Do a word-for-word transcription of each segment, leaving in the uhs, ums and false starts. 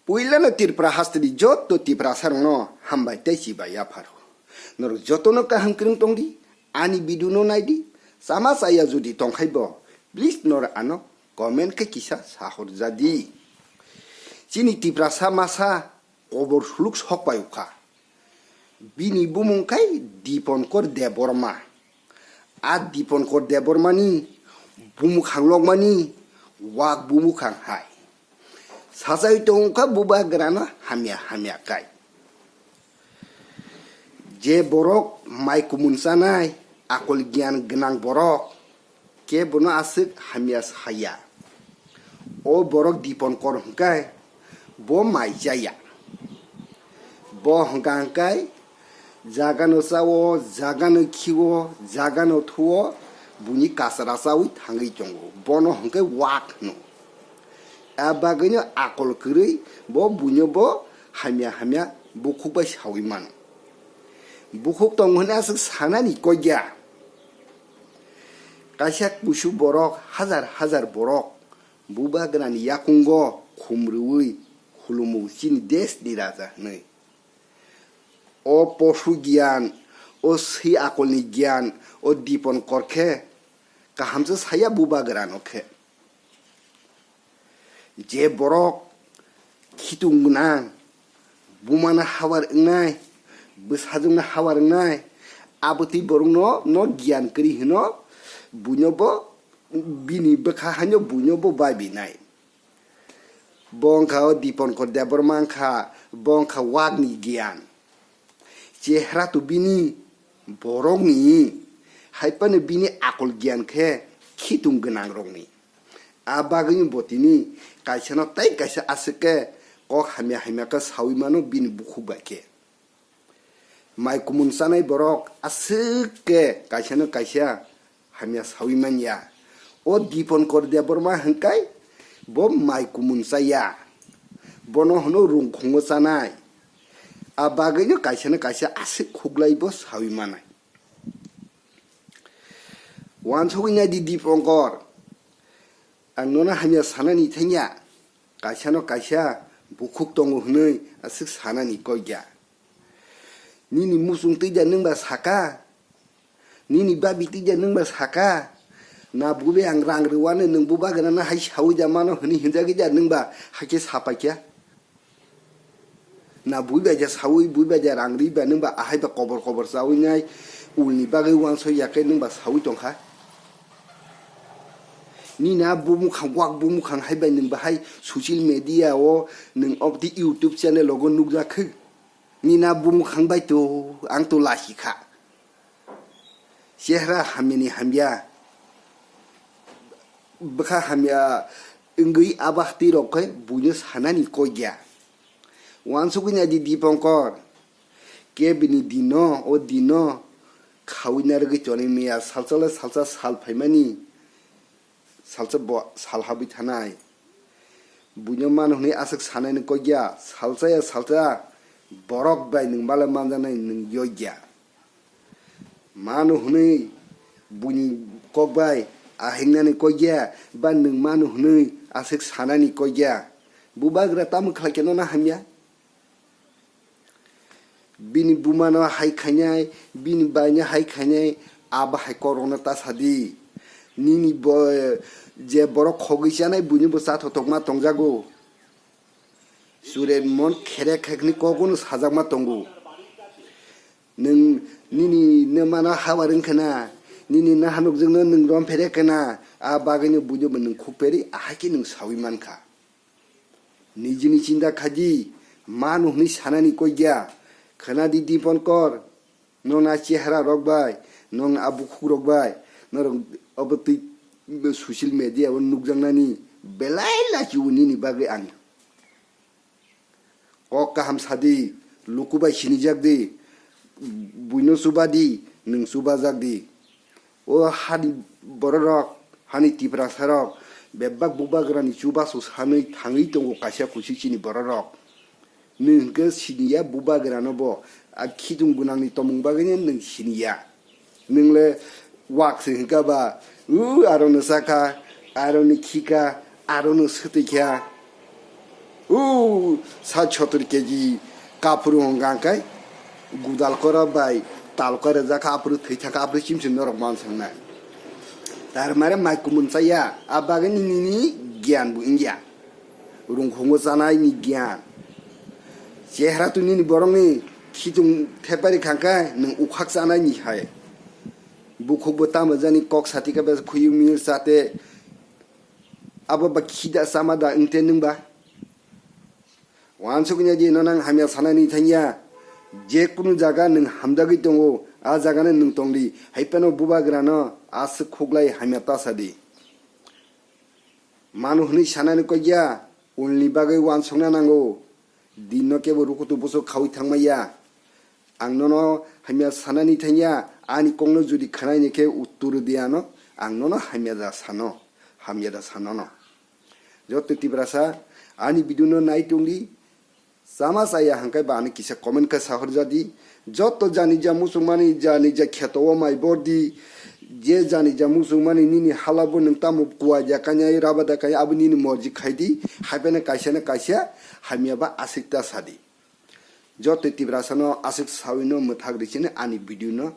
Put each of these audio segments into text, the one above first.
Puilano Tripura hasteni joto Tiprasarokno hambai tei chibai yapharo. Norok jotono kaham kwrwng tongdi, ani video no naidi, chama chaya jodi tongkhai bo, please norok ano comment khe kisa sahorjadi. Chini Tiprasa masa kobor suluk sokpai ukha. Bini bumung khai Diponkor Debbarma. A Diponkor Debbarmani bumukhang lokmani wak bumukhang hai. Sachai tongkha bubagrano hamya hamya kai. Je borok mai kumun chanai, akol giyan gwnang borok, kebono aswk hamya saya. O borok Diponkor hwnkhe bo mai chaya. Bo hwnkha hwnkhe jagano chao, jagano khio, jagano thuo, buini kasra chaui thangwi tongo. Bono hwnkhe wak hwno. A bagwino akol kwrwi bo buino bo hamya hamya bukhuk bai saui mano. Bukhuk tongo hwnwi aswk sanani kok ya. Kaisa kusu borok, hajar hajar borok bubagrani yakungo khum rwui khulumu chini desh ni raja hwnwi. O posu giyan, o swi akolni giyan, o Diponkor khe kahamsa saya bubagrano khe. Je borok khitung gwnang, bumano habar wngnai, bwsajwkno habar wngnai, abotwi borokno no giyan kwrwi hwno, buino bo bini bwkha haino buino bo bai binai. Bo wngkha o Diponkor Debbarma wngkha, bo wngkha wakni giyan. Chehra to bini borokni, hai phano bini akol giyan khe khitung gwnang rokni. A bagwino bo tini kaisano tei kaisa aswk khe kok hamya hamya khe saui mano bini bukhuk bai khe. Mai kumun chanai borok aswk khe kaisano kaisa hamya saui man ya. O Diponkor Debbarma hwnkhe bo mai kumun chaya. Bono hwno rungkhungo chanai. A bagwino kaisano kaisa aswk khuklai bo saui manai. Wansugwi nai di Diponkor. Ang nono hamya sanani thangya. Kaisano kaisa bukhuk tongo hwnwi aswk sanani kok ya. Nini muchung twi da nwng ba saka? Nini babi twi da nwng ba saka? Na bubai ang rang rwano nwng bubagrano hai saui da mano hwnwi hwnjagwi da nwng ba hakhe sapaikha? Na buibai da saui, buibai da rang riba nwng ba ahai ba kobor kobor chaui nai ulni bagwi wansoi ya khe nwng ba saui tongkha? Nini a bumukhang, wak bumukhang hai bai nwng bahai social media o nwng obtwi YouTube channel logo nukjak khe? Nini a bumukhang bai to ang to lasi kha. Chehra hamyani hamya, bwkha hamya wngwi abahti rok khe buino sanani kok ya. Wansugwi nai di Diponkor, kebini dino, o dino khaui narwgwi tonwi maya, salsa le salsa sal phaimani. Salsa bo sal habwi thanai. Buino mano hwnwi aswk sanaini kok ya, salsa ya salsa borok bai nwng bale manjaknai nwng yokya. Mano hwnwi buini kok bai ahingnani kok ya, ba nwng mano hwnwi aswk sanani kok ya. Bubagra tamo khlai khe nono hamya? Bini bumano hai khainai, bini baino hai khainai, abo hai korokno ta sadi. Nini bo-, je borok khogwi chanai, buino bo cha thothokma tongjago. Chure mon kherek khekni kogono sajakma tongo. Nwng nini nwmano habar wngkha na, nini nahanukjwkno nwng rom pherek kha na, a bagwino buino bo nwng khuk peri, ahai khe nwng saui mankha. Nijini chinta khaidi, mano hwnwi sanani kok ya. Khwnadi Diponkor, nong a chehra rok bai, nong a bukhuk rok bai, norok obo twi social media o nukjaknani belai lachio nini bagwi ang. Kok kaham sadi, luku bai sinijak di, buino chuba di, nwng chuba jak di. O hani bororok, hani Tiprasarok, bebak bubagrani chubachu sanwi thangwi tongo kaisa kusi chini bororok. Nwng hwnkhe siniya bubagrano bo, a khitung gwnangni tongmung bagwino nwng siniya. Nwng le wak se hwnkha ba, u aro no sakha, aro no khikha, aro no swtwi kha. U Sat sotor keji kaphuru hwnka khe gudal kora bai tal kora jak kha, aphuru thwi thang kha, aphuru chimchim norok man sangnai. Tar mare mai kumun chaya, a bagwi nini gyan bo wngya. Rungkhungo chanai ni gyan. Chehra tu nini borokni khitung thepari khangkhe nwng ukhak chanai ni hai. Bukhuk bo tamo jani kok sati khe bes khuyu mir chate. Abo ba khida chama da wngte nwng ba. Wansukya di no nang hamya sanani thangya. Je kunu jaga nwng hamjagwi tongo, a jagano nwng tongdi. Hai phano bubagrano aswk khuklai hamya ta sadi. Manu hwnwi sanani kok ya, ulni bagwi wansukna nango. Dinno kebo rukutu busu khaui thangmaya. Ang nono hamya sanani thangya, ani kokno jodi khwnai ni khe uttor di ano, ang nono hamya da sano, hamya da sanono. Joto Tiprasa ani video no nai tongdi, chama chaya hangkai ba ani kisa comment khe sahor jadi. Joto jani ja muchungmani, jani ja kheto o mai bordi, je jani ja muchungmani nini hala bo nwng tamo kuwa ya kanya, raba da kanya, abo nini morji khaidi, hai phano kaisa na kaisa hamya ba aswk ta sadi. Joto Tiprasa no aswk sawi no mwthak risi ni ani video no,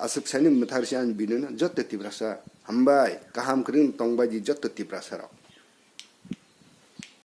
aswk sai no mwthak risi ani video no, joto Tiprasa hambai, kaham kwrwng tongbai di joto Tiprasa rok.